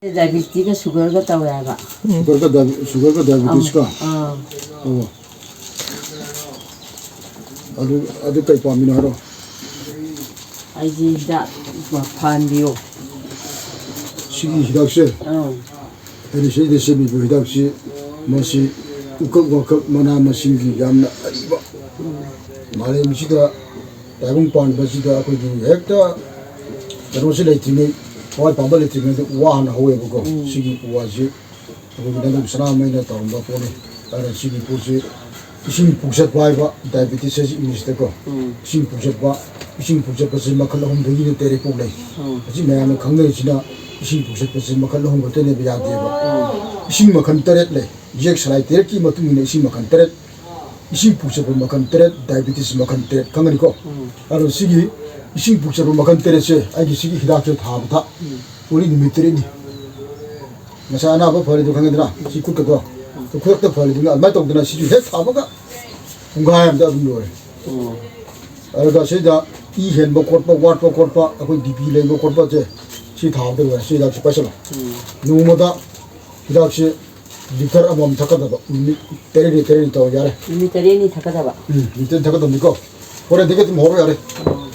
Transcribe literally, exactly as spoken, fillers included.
ꯗꯥꯏꯕꯤꯇꯤꯒ ꯁꯨꯒꯔꯒ ꯇꯧꯋꯦ ꯍꯥꯏꯕ꯫ ꯁꯨꯒꯔꯒ ꯗꯥꯏꯕꯤ-, ꯁꯨꯒꯔꯒ ꯗꯥꯏꯕꯤꯇꯤꯁꯀ? ꯑꯥ꯫ ꯑꯣ꯫ ꯑꯗꯨ, ꯑꯗꯨ ꯀꯩ ꯄꯥꯝꯃꯤꯅꯣ ꯍꯥꯏꯔꯣ? ꯑꯩꯁꯤ ꯍꯤꯗꯥꯛ ꯐꯍꯟꯕꯤꯌꯣ꯫ ꯁꯤꯒꯤ ꯍꯤꯗꯥꯛꯁꯦ? ꯑꯥ꯫ ꯑꯩꯅ ꯁꯤꯗ ꯁꯦꯝꯃꯤꯕ ꯍꯤꯗꯥꯛꯁꯤ, ꯃꯁꯤ ꯎꯀꯛ ꯋꯥꯀꯛ ꯃꯅꯥ ꯃꯁꯤꯡꯒꯤ ꯌꯥꯝꯅ ꯑꯔꯤꯕ, ꯃꯥꯂꯦꯝꯁꯤꯗ ꯇꯥꯏꯕꯪ ꯄꯥꯟꯕꯁꯤꯗ ꯑꯩꯈꯣꯏꯒꯤ ꯍꯦꯛꯇ ꯀꯩꯅꯣꯁꯤ ꯂꯩꯇ꯭ꯔꯤꯉꯩ, ꯊꯋꯥꯏ ꯄꯥꯟꯕ ꯂꯩꯇ꯭ꯔꯤꯉꯩꯗ ꯎ ꯋꯥ ꯍꯥꯟꯅ ꯍꯧꯋꯦꯕꯀꯣ꯫ ꯎꯝ꯫ ꯁꯤꯒꯤ ꯎ ꯋꯥꯁꯤ ꯑꯩꯈꯣꯏꯒꯤ ꯅꯪꯒꯝ ꯁꯅꯥꯃꯍꯤꯅ ꯇꯧꯔꯝꯕ ꯄꯣꯠꯅꯤ꯫ ꯑꯗꯨꯅ ꯁꯤꯒꯤ ꯄꯣꯠꯁꯤ ꯏꯁꯤꯡ ꯄꯨꯛꯆꯠꯄ ꯍꯥꯏꯕ, ꯗꯥꯏꯕꯦꯇꯤꯁ ꯍꯥꯏꯁꯤ ꯏꯪꯂꯤꯁꯇꯀꯣ꯫ ꯎꯝ꯫ ꯏꯁꯤꯡ ꯄꯨꯛꯆꯠꯄ, ꯏꯁꯤꯡ ꯄꯨꯛꯆꯠꯄꯁꯤ ꯃꯈꯜ ꯑꯍꯨꯝꯗꯒꯤꯅ ꯇꯔꯦꯠ ꯐꯥꯎ ꯂꯩ꯫ ꯎꯝ꯫ ꯑꯁꯤ ꯃꯌꯥꯝꯅ ꯈꯪꯅꯔꯤꯁꯤꯅ ꯏꯁꯤꯡ ꯄꯨꯛꯆꯠꯄꯁꯤ ꯃꯈꯜ ꯑꯍꯨꯝ ꯈꯛꯇꯅꯦꯕ ꯌꯥꯗꯦꯕ꯫ ꯎꯝ꯫ ꯏꯁꯤꯡ ꯃꯈꯜ ꯇꯔꯦꯠ ꯂꯩ꯫ ꯌꯦꯛ ꯁꯂꯥꯏ ꯇꯔꯦꯠꯀꯤ ꯃꯇꯨꯡ ꯏꯟꯅ ꯏꯁꯤꯡ ꯃꯈꯜ ꯇꯔꯦꯠ, ꯏꯁꯤꯡ ꯄꯨꯛꯆꯠꯄ ꯃꯈꯜ ꯇꯔꯦꯠ, ꯗꯥꯏꯕꯦꯇꯤꯁ ꯃꯈꯜ ꯇꯔꯦꯠ ꯈꯪꯒꯅꯤꯀꯣ? ꯎꯝ꯫ ꯑꯗꯣ ꯁꯤꯒꯤ ꯏꯁꯤꯡ ꯄꯨꯛꯆꯠꯄ ꯃꯈꯜ ꯇꯔꯦꯠꯁꯦ ꯑꯩꯒꯤ ꯁꯤꯒꯤ ꯍꯤꯗꯥꯛꯁꯦ ꯊꯥꯕꯗ ꯎꯝ꯫ ꯄꯣꯠꯂꯤ ꯅꯨꯃꯤꯠ ꯇꯔꯦꯠꯅꯤ꯫ ꯉꯁꯥꯏ ꯑꯅꯥꯕ ꯐꯔꯤꯗꯣ ꯈꯪꯉꯦꯗꯅ? ꯁꯤ ꯈꯨꯠꯀꯗꯣ꯫ ꯈꯨꯗꯛꯇ ꯐꯔꯤꯗꯨꯅ ꯑꯗꯨꯃꯥꯏꯅ ꯇꯧꯗꯅ ꯁꯤꯁꯨ ꯍꯦꯛ ꯊꯥꯕꯒ ꯄꯨꯡꯈꯥꯏ ꯑꯃꯗ ꯑꯗꯨꯝ ꯂꯣꯏꯔꯦ꯫ ꯎꯝ꯫ ꯑꯗꯨꯒ ꯁꯤꯗ ꯏ ꯍꯦꯟꯕ ꯈꯣꯠꯄ, ꯋꯥꯠꯄ ꯈꯣꯠꯄ, ꯑꯩꯈꯣꯏ ꯕꯤ ꯄꯤ ꯂꯩꯕ ꯈꯣꯠꯄꯁꯦ ꯁꯤ ꯊꯥꯕꯗ ꯂꯣꯏꯔꯦ꯫ ꯁꯤ ꯍꯤꯗꯥꯛꯁꯦ ꯄꯥꯏꯁꯜꯂꯣ꯫ ꯎꯝ꯫ ꯅꯣꯡꯃꯗ ꯍꯤꯗꯥꯛꯁꯦ ꯂꯤꯇꯔ ꯑꯃꯃꯝ ꯊꯛꯀꯗꯕ ꯅꯨꯃꯤꯠ ꯇꯔꯦꯠꯅꯤ ꯇꯔꯦꯠꯅꯤ ꯇꯧꯔ ꯌꯥꯔꯦ꯫ ꯅꯨꯃꯤꯠ ꯇꯔꯦꯠꯅꯤ ꯊꯛꯀꯗꯕ? ꯎꯝ, ꯂꯤꯇꯔ ꯊꯛꯀꯗꯕꯅꯤꯀꯣ꯫ ꯍꯣꯔꯦꯟꯗꯒꯤ ꯑꯗꯨꯝ ꯍꯧꯔꯣ ꯌꯥꯔꯦ꯫ ꯑꯣ꯫